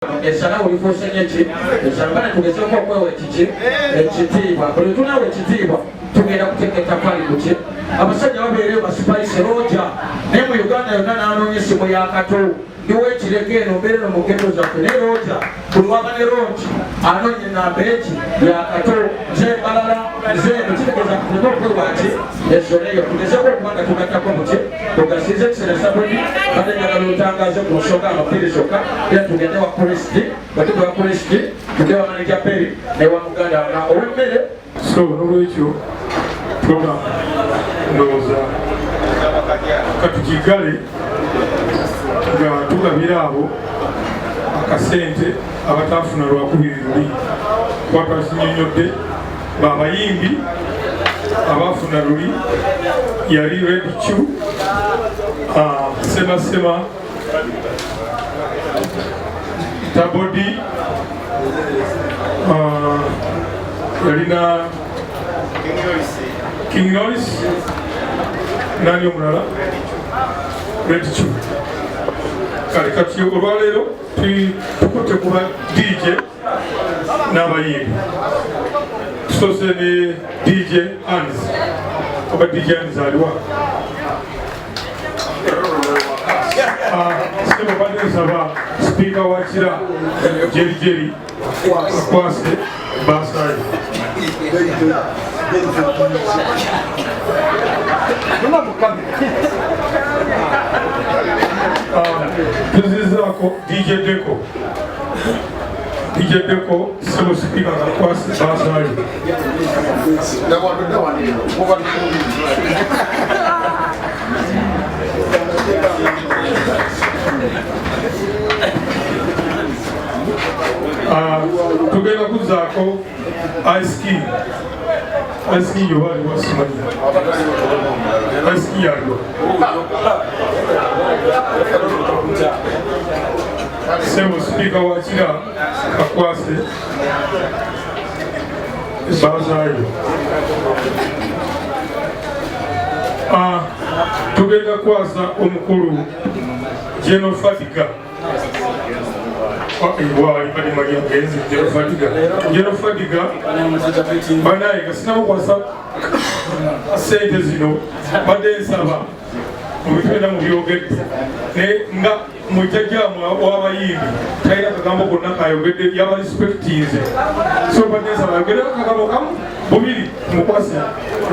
Esalawo lifuuse nnyo ki esala bana tugezeeko okwewa ekiki ekitiibwa. Buli tunawa ekitiibwa tugenda kuteeka ettaffaali ku ki abasajja babeereyo basipayise roja naye mu Uganda yonna n'anoonya essimu ya Kato ndiwo ekireka eno mbeera eno mu geto zaffe naye roja buli waba ne ronki anoonya enamba eki ya Kato nze mbalala nze eno kitegeeza tuleme okwewa ki ezoleyo tugezeeko okuba nga tugattako muki tugasiize ekiseera sabuni bade njagala otangaze ku nsonga amapiiri zokka era tugende wa Kristi batuge wa Kristi tugende wa maneja Peri ne wa muganda nga ow'emmere. So nolwekyo program ndowooza katugigale nga tugabira abo akasente abatafuna lwakubiri luli kuba twakinyonyodde babayimbi abafuna luli yali Red Chu, Sema Sema, Tabodi, yalina King Noise, nani omulala, Red Chu. Kale kati olwaleero tukutte kuba DJ n'abayimbi. Tusoose ne DJ Ans. Oba DJ Ans aliwa? Sebo badde nsaba sipiika wa Kira Jeri Jeri akwase basayi. Tuzizaako DJ Deko. DJ Deko, sebo sipiika akwase basayi. Tugenda kuzaako Ice King. Ice King yoba aliwa simanyi. Ice King aliwa. Sebo sipiika wa Kira akwase ebbaazaayo. Tugenda kwasa omukulu General Fadiga. General Fadiga banaye nga sinamukwasa sente zino badde nsaba mubitwena mubyogedde naye nga mujjajjamwe w'abayimbi talina kagambo konna kayogedde yaba respectinze, so badde nsaba ayogere akagambo kamu bubiri mukwase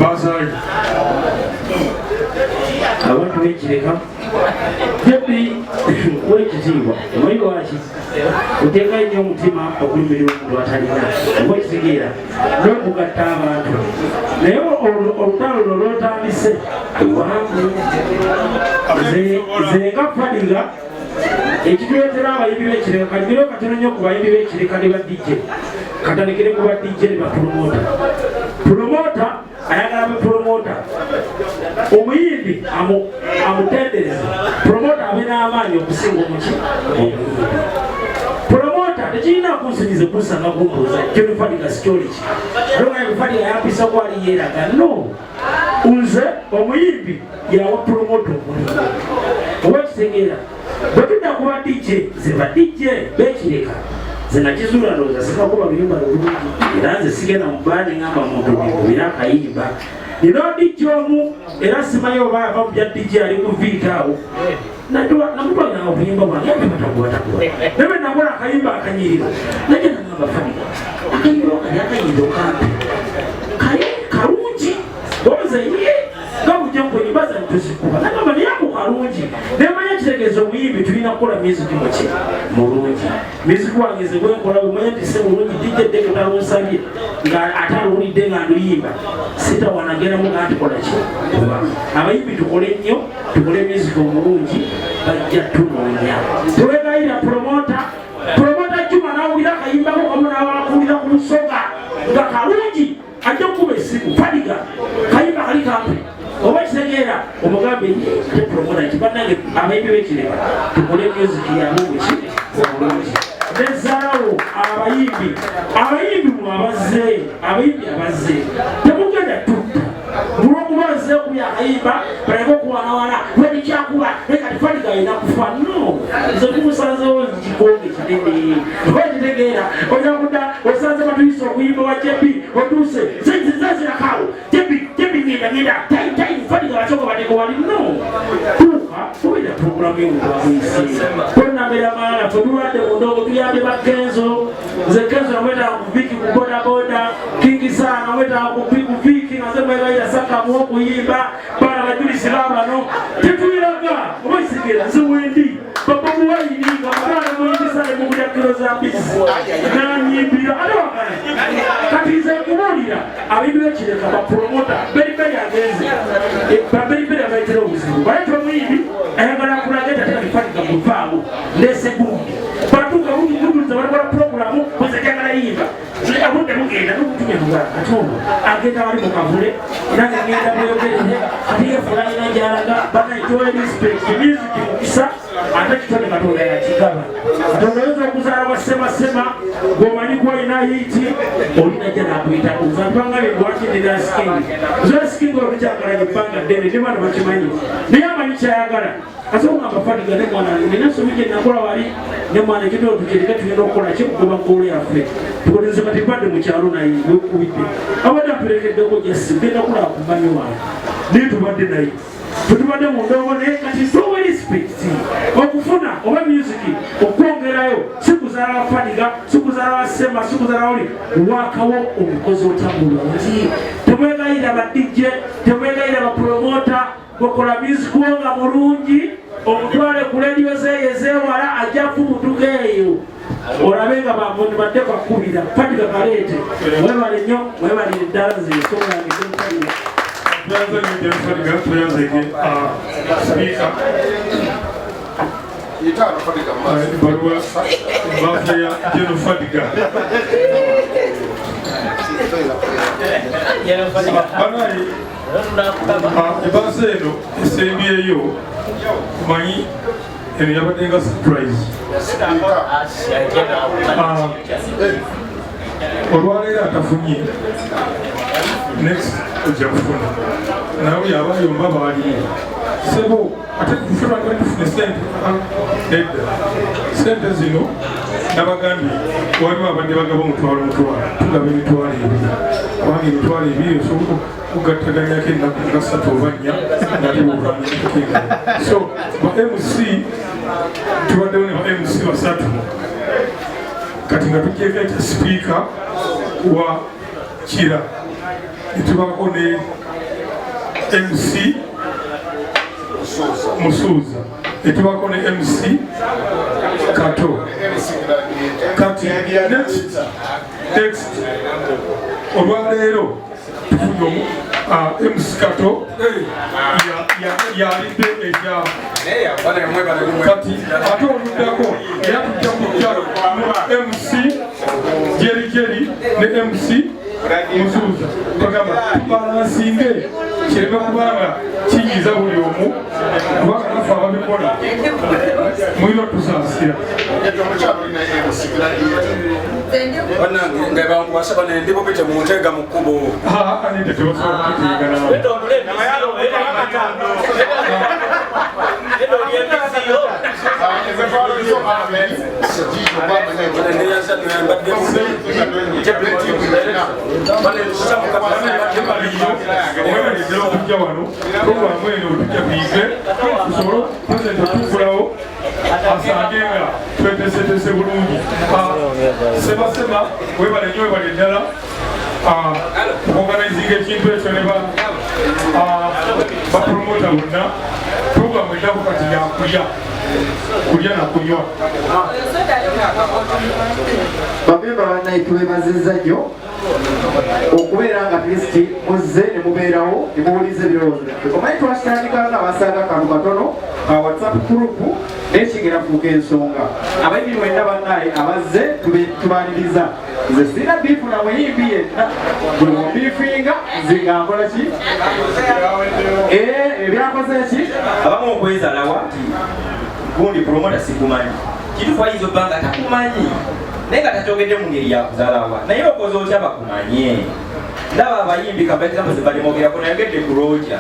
bazaali. Abantu b'Ekireka, Jebi w'ekitiibwa, omanyi lwaki oteekayo nnyo omutima okulumirwa omuntu atalina oba ekitegeera n'okugatta abantu, naye olutalo luno lwotandise luwanvu. Nze nga Fadiga, ekituleetera abayimbi b'Ekireka, kanyumire katono nnyo ku bayimbi b'Ekireka ne ba DJ. Katandikire ku ba DJ ne bapromota. Promota ayagala be promota omuyimbi amutendereza, promota abe n'amaanyi okusinga omuki omuyimbi. Promota tekirina kunsinyize kunsanga kumbuuza John Fadiga sikyoli ki, ate Fadiga yampisa kwali yeeraga no nze omuyimbi yawa promota omulimu oba kitegeera. Bwe tudda ku ba DJ, ze ba DJ b'Ekireka, nze nakizuula ndowooza sikakuba luyimba lulungi era nze sigenda mu bandi ngamba muntu nikubira akayimba. Nina DJ omu era simanyi oba ava mu bya DJ ali ku viika awo, namutwaliranga obuyimba bwange batakubatakula, naye bwe nakola akayimba akanyiriro najja nagamba, "Fadiga, akayimba kali akanyiriro kampi kale kalungi." Oze ye nga bujja nkwenyimba zange tuzikuba, nagamba naye ako kalungi. Nemanya kitegeeza omuyimbi tulina kukola music muki mulungi. Music wange nze gwenkola bwemanya nti si mulungi, DJ Deko talunsabye nga ate aluwulidde nga nduyimba, sitawanageramu nga nti kola ki. Kuba abayimbi tukole nnyo, tukole music omulungi, bajja tunoonya. Twegayira promota, promota Juma nawulira akayimbako kamu nawakuulira ku Busoga nga kalungi, ajja kukuba essimu, "Fadiga, kayimba kali kampe," oba kitegeera omugambe ate promota nti bannange abayimbi b'Ekireka tukole music yamu buki obulungi. Nezaalawo abayimbi, abayimbi mu abazze, abayimbi abazze temugenda tutta mulwokuba nze. azze okubya akayimba baleke okuwanawana webikyakuba naye kati Fadiga alina kufa. No, nze kumusanzewo kikonge kinene oba kitegeera ojja kudda osanze batuyise okuyimba wa JB otuuse nzezirakawo JB JB ngenda ngenda time time Fadiga bakyoko bateko wali. No, tuuka tubeera puroguramu y'obutwakuyise tonnamera malala. Fe tulwadde mu ndongo, tuyambye bakenzo. Nze Kenzo namwetaaga ku Viki ku bodaboda, King Saha namwetaaga ku Viki nga nze mwegayira sakamu okuyimba. Baana bajulisi babano tetwiraga oba isigera. Nze wendi baba muwayini nga muganda muyingisa ne mugulya kiro za mbisi nanyimbira ate wakana. Kati nze nkubuulira, abintu bekireka bapromota beriberi agenze baberiberi abaitera obuzibu. Baleeta omuyimbi ayagala akulaga ate kati Fadiga muvaawo ndese gundi batuuka butuza balikola puroguramu nze njagala yimba obudde bugenda nokutumya luga. Kati ono agenda wali mu kavule nange ngenda bweyogerere. Kati yefuula alina gyalaga. Banaituwa respect, music mukisa ate kitone Katonda yakigaba. Katonda oyinza okuzaala wa semasema gwomanyi kwolina hit olinajja nakuyita nze mpanga lwaki ndira skin nze skin olukyakalanye ebbanga ddene ne bano bakimanyi naye amanyi kyayagala. Asobola ngamba Fadiga ne mwana nina ensobi gye nakola wali ne mwana ekitolo tukireke tugenda okukola kikugoba goolo yaffe tukolinze. Kati mbadde mu kyalo naye wekubidde abadde amperekeddeko jasi genda kulaba ku mmanyi wange naye tubadde naye tetubadde mu ndongo. Naye kati tuwe respect okufuna oba music okwongerayo si kuzaala wa Fadiga, si kuzaala wa Sema, si kuzaala oli wakawo omukozi otya bulungi. Temwegayira ba DJ, temwegayira bapromota. Gokola music wo nga mulungi omutwale ku rediyo zeeyo ezewala ajja kufubutuka eyo olabe nga bamoni badde bakubira. Fadiga kaleete webale nnyo, webalire ddala. Nze ensonga yange Fadiga. Tweyanze nnyo James Fadiga, tweyanzege sipiika. Ebbaluwa ebbaasa ya Jeno Fadiga. Banaye, ebbaasa eno esembyeyo omanyi eno yabadde nga surprise. Olwaleero atafunye, next ojja kufuna. Naye oyo aba yomba baaliyo sebo ate ffe twali tufune sente nedda. Sente zino nabagambye waliwo abadde bagaba omutwalo omutwalo, tugaba 20,000 kubanga 20,000 osobola okugattaganyako ennaku nga 3 oba 4 nga tebukangekengala. So ba MC tubaddewo ne ba MC basatu. Kati nga tugyeko ekya sipiika wa Kira netubako ne MC Musuuza, netubako ne MC Kato. Kati next olwaleero tufunye MC Kato yalidde ekya kati ate oluddako era tujja kujja MC Jerry Jerry ne MC Musuuza. Bagamba tubalansinge kireme kubanga kinyiza buli omu kubanga naffe ababikola mulina otusaasira. Bannange nga bankwasa bane ndi bubi temunteega mu kkubo. Anite tebasobola kututeega nawe. Webalidde okujja wano. Programu eno tujja tuyige tusobole pulezidenti otuggulawo asange nga twetesetese bulungi. Sebasema webale nnyo, webale ddala okuorganizinga ekintu ekyo ne bapromota bonna. Programu eddako kati yakulya, kulya na kunywa. Bamemba bannaye, tubebazizza nnyo okubeera nga at least muzze ne mubeerawo ne muwuliza ebirowoozo byaffe. Omanyi twakitandika nga abasaga kantu katono ka WhatsApp group naye kigenda kufuuka ensonga. Abayimbi mwenna bannaye abazze tubaniriza. Nze sirina beef na muyimbi yenna. Buli mubiifinga nze nga nkola ki? Ebyakoze ki? Abamu okwezalawa nti gundi promota sikumanyi. Kituufu ayinza obba nga takumanyi naye nga takyogedde mu ngeri yakuzalawa, naye okoze otya bakumanye? Ndaba abayimbi kabaekigambo ze balimwogerako, nayogedde ku Roger.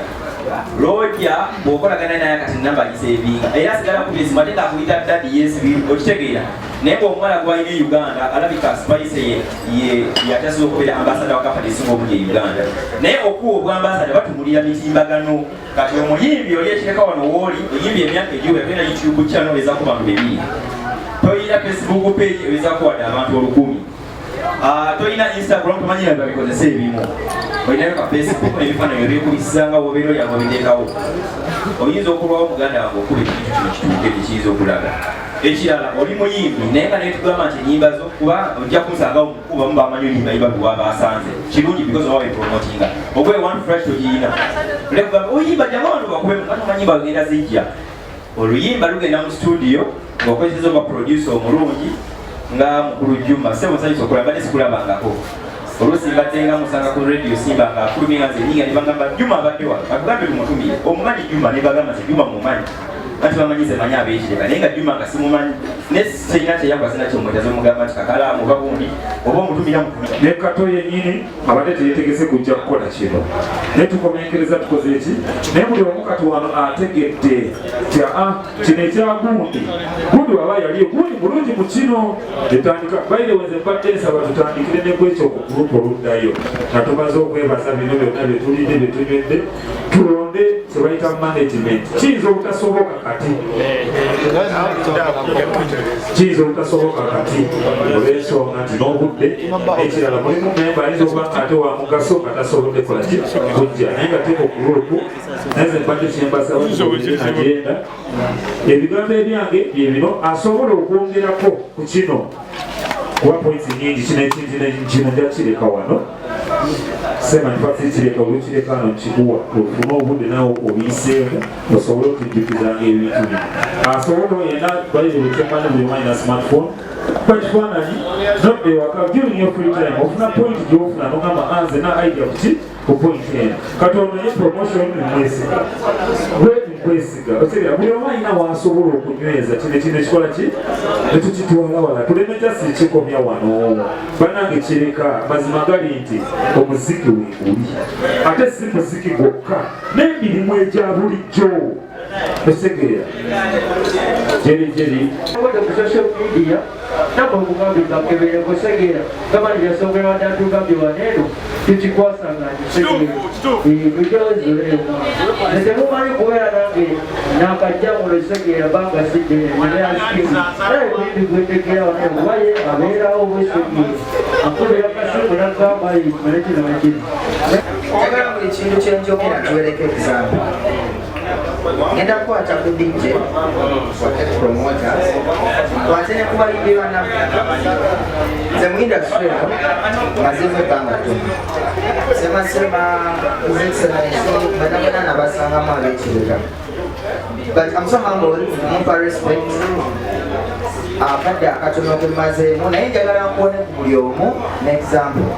Roger bw'okolagana naye kati namba agisevinga era asigala ku esimu, ate ng'akuyita daddy. Yes, okitegeera. Naye ng'omuwala gwalina e Uganda alabika Spice ye yakyasobola okubeera ambassador wa kampani esinga obungi e Uganda, naye okuwa obwambasada batumulira mitimbagano. Kati omuyimbi oli ekireka wano wooli oyimbi emyaka egiwera, tolina YouTube channel ezako bantu bebiri, toyina Facebook page ewezako wadde abantu 1000, tolina Instagram, tomanyi babikozesa ebimu, olinayo ka Facebook n'ebifaananyi ebyekubisanga wobeera olyange obiteekawo. Oyinza okulwawo, muganda wange, okuba ekintu kino kituuke tekiyinza okulaga. Ekirala, oli muyimbi naye nga netugamba nti enyimba zo, kuba ojja kunsangawo mukubamu bamanyi oyimba yimba biwa basanze kirungi because oba wepromotinga ogwe one fresh togiyina olekugamba oyimba jangu abantu bakubemu nga tomanyi bagenda zijja. Oluyimba lugenda mu studio ng'okozesa oba producer omulungi nga mukulu Juma. Sebo, nsanyusa okulaba, mbadde sikulabangako. Oluusi mbadde nga musanga ku radio Simba nga afulumye nga nze nyinga ne bagamba Juma abadde wano, batugambye tumutumire, omumanyi Juma? Ne bagamba nti Juma mumanyi, anti bamanyi nze manyi ab'ekireka, naye nga Juma nga simumanyi. Ne sirina kyeyakola, sina kyomwetaza omugamba nti kakalaamu oba gundi oba omutumira mutumira. Ne Kato yennyini abadde teyetegese kujja kukola kino, naye tukomenkereza tukoze eki, naye buli omu kati wano ategedde nti aa kino ekya gundi gundi waba yaliyo gundi mulungi mu kino etandika. Baire wenze mbadde nsaba tutandikire ne kwekyo ku group oluddayo nga tumaze okwebaza bino byonna byetulidde byetunywedde, tulonde kyebayita management. Kiyinza obutasoboka kati, kiyinza obutasoboka kati olw'ensonga nti n'obudde. Ekirala, mulimu memba ayinza okuba nga ate wa mugaso nga tasobodde kola ki kujja, naye nga teeka ku group. Naye nze mbadde kyembasaba tugoberere agenda. Ebigambo ebyange bye bino, asobola okwongerako ku kino kuba points nyingi. Kino ekintu kino nja kireka wano semanyi kireka, olukireka no kikuwa ofune obudde nawe obiyiseemu osobole otujjukizanga ebintu bino. Asobola yenna bayire kyemmanyi buli omu alina smartphone, kuba kifaananyi nodda ewaka during your free time, ofuna point gyofuna nogamba anze na idea kuki ku point eno. Katono ye promotion mwesiga gwe nkwesiga otegera buli omu alina wasobola okunyweza kino kino ekikola ki netukitwala wala, tuleme just kikomya wano. Banange, kireka mazima gali nti omuziki weguli, ate si muziki gwokka, n'emirimu egya bulijjo otegeera jeri jeri. Ku social media namwe mugambye bakebere kusegeera gamba nti yasongera wadde atugambye waneeno tukikwasanganye segeera. Temumanyi kubeera nange nakajja muno segeera banga siddene naye muyimbi gwetegeera waneeno kuba ye abeerawo bwesegeera akubira kasimu nagamba kino kino nekino. Njagala buli kintu kyenjogera kiwereko example. Ngenda kukwata ku DJ, promoter, nkwate ne ku bayimbi bannaffe. Nze mu industry eno mazeemu ebbanga ttono. Semasema, His Excellency, bannabana nabasangamu ab'ekireka, but I'm so humble, mumpa respect akadde akatono kemazeemu, naye njagala nkuwone ku buli omu n'example.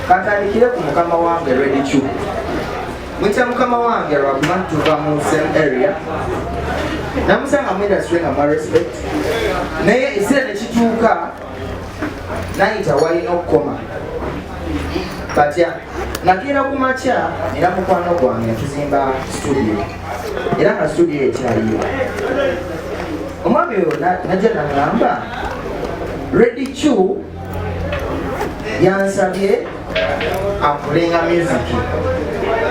Katandikire ku mukama wange Ready Chu. Mwita mukama wange lwakuba tuva mu same area. Namusanga mu industry nga mwa respect, naye ekiseera nekituuka nayita walina okukoma batya. Nakeera ku makya era mukwano gwange netuzimba studio, era nga studio ekyaliyo. Omwami oyo najja naŋŋamba Ready Chu yansabye akulenga music,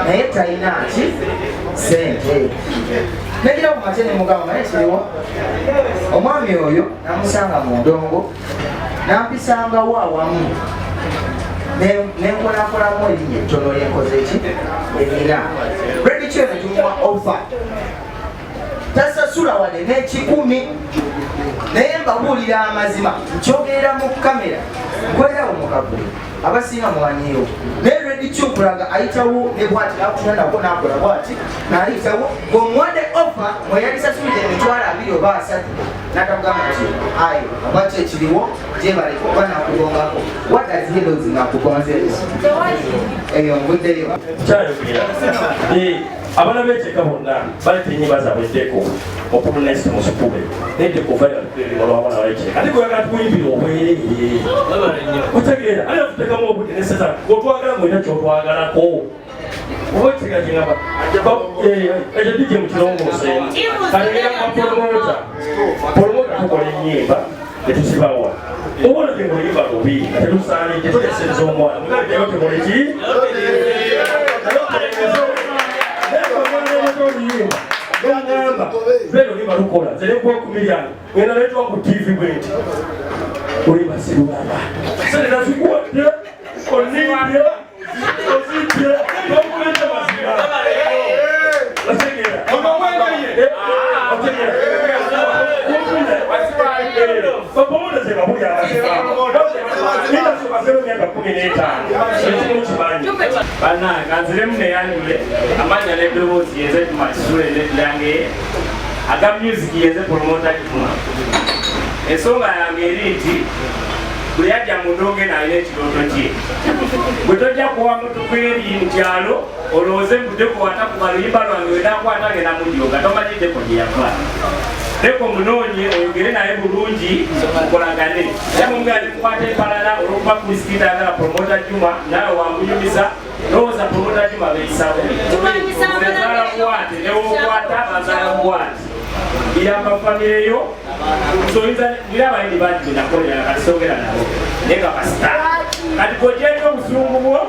naye talina ki sente. Negira ku makya nemugamba naye kiriwo. Omwami oyo namusanga mu ndongo, nampisangawo awamu nenkolakolamu erinnya ettono lyenkoze ki erina Ready Chu netumuwa offer, tasasula wadde n'ekikumi. Naye mbabuulira amazima, nkyogerera mu kamera, nkolerawo mu kagulu, abasinga mumanyiiwo. Naye Ready Chu nkulaga ayitawo ne bwati nakutuna nako nakola bwati nayitawo ng'omuwadde offer mweyalisasulidde 20,000 oba 30, natakugamba nti ayo oba ki ekiriwo gyebaleka oba nakugongako. What does he lose ng'akugonzeezo? Eyo nvuddeyo. Kyayogera. Abaana b'ekika bonna baleeta ennyimba zaabwe eddeko okulunesi musukube neddeko ovaolwabana b'ekika ate gweyagala tukuyimbira obwereere otegeera ate tuteekamu obudde neseza otwagala ng'olina kyotwagalako oba ekika kyengamba ekyo dijje mu kirongooseemu kati ngenda kwa promota promota tukola ennyimba netuzibawa obona gye ng'oluyimba lubi nga tetusaanidde tulesereza omwana mugaliddeyo tukole ki oluyimba gamba beera oluyimba lukola nze nekuwa ku miryango ngenda netwa ku tv bwenti oluyimba sirulaba sente nazikuwadde onimbye ozibye tokuleta mazima otegeera otegeera Bannange kanziremu neyanjule amannya n'eddoboozi yenze Juma Kisule yange aga music yenze promota Juma. Ensonga yange eri nti buli ajja mu ndongo eno alina ekirooto kye. Bwe tojja kuwa mutuku eri mu kyalo olowooze mbu Deko atakuba luyimba lwange wenakwata ngenda mujooga tomanyi Deko gye yava. Deko munoonye oyogere naye bulungi mukolagane. Era mumugamba nti kukwata empalana olw'okuba Chris tayagala promota Juma naawe wamunyumiza lowooza promota Juma beeyisa bubi. Nze nzaala buwate ne w'okwata banzaala buwate. Biyamba famire yo so oyinza ngira abayimbi bangi be nakolera kati soogera nabo naye nga basita. Kati bw'ogyeko obusungu bwo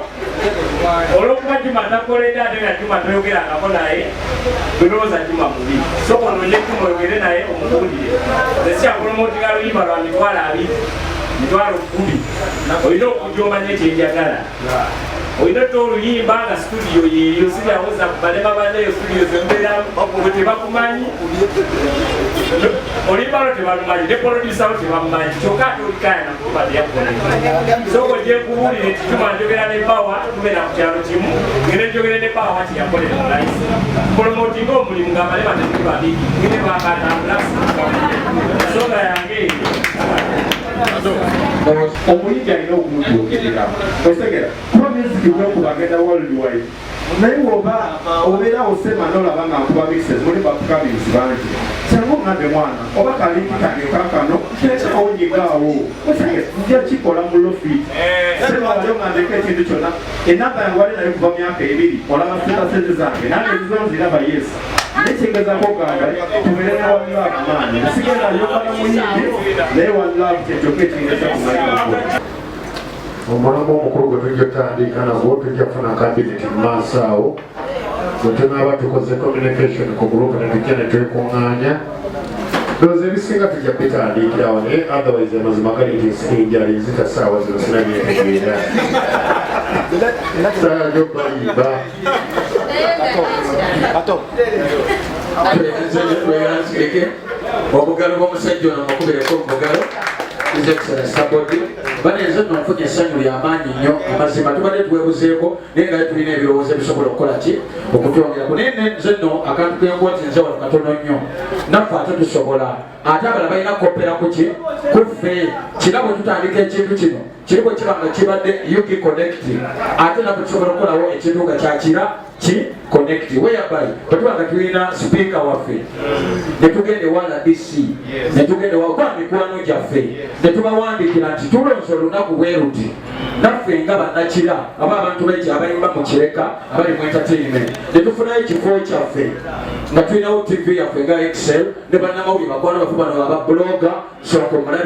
olw'okuba Juma takoledde ate nga Juma toyogerangako naye bwe lowooza Juma mubi. Sooka onoonye Juma oyogere naye omubuulire. Nze sikyakupromotinga luyimba lwa 200,000 10,000 olina okujja omanye kye njagala. Olina otta oluyimba nga studio yeeyo siryawoza balema banneeyo studio zembeeramu bwe tebakumanyi oluyimba lwo tebalumanyi ne producer wo tebamumanyi kyokka ate olikaya nakuba teyakukolera. Sooka ojje nkubuulire nti Juma njogera ne Bawa tubeera ku kyalo kimu ngende njogere ne Bawa kye yakolera mu layisi. Promotinga omulimu ng'abalema tetuli babi ngende bakatambula ensonga yange eyo. Omuyimbi alina okumutuukirira osegera kuba music gwokuba agenda worldwide naye woba obeera osema nolaba nga nkuba mixes muli bapcomings bangi kyangu oŋŋambe mwana oba kalinki kange kakano kirekawo nyigaawo osegera nja kikola mu lofit sema wali oŋŋambeko ekintu kyonna enamba yange wali nayo kuva myaka 2 olaba status zange nange ezizo nziraba yes naye kyengezaako okugamba tubeere ne one love maani sigenda yokana muyimbi naye one love kyekyokka ekingeza kumalirako. Omulamwa omukulu gwe tujja tutandika nagwo tujja kufuna cabinet mu maaso awo bwe tunaaba tukoze communication ku group ne tujja ne twekuŋŋaanya ndowooza ebisinga tujja bitandikirawo naye otherwise amazima gali nti enjala enzita saawa zino sinabyetegeera saagala balimba. Tweyanzireke obugalo bw'omusajja ono mukubireko mugalo His Excellency Sabodi. Bane nze nno nfunye essanyu ly'amaanyi nnyo amazima tubadde twebuzeeko naye nga tulina ebirowoozo ebisobola okukola ki okutwongerako naye nze nno akantu kenkuwa nti nze wano katono nnyo naffe ate tusobola ate abalala balina kukopera ku ki kuffe kira bwe tutandika ekintu kino kiri bwe kiba nga kibadde UG Connect ate naffe tusobola okukolawo ekintu nga kyakira ki connect whereby bwe tuba nga tulina sipiika waffe ne tugenda ewa RDC ne tugenda ewa kwa mikwano gyaffe ne tubawandikira nti tulonze olunaku bwe luti naffe nga bannakira aba abantu beki abayimba mu Kireka abali mu entertainment ne tufunayo ekifo kyaffe nga tulinawo TV yaffe nga Excel ne bannamawulire bakwano baffe bano aba blogger soka omulabi.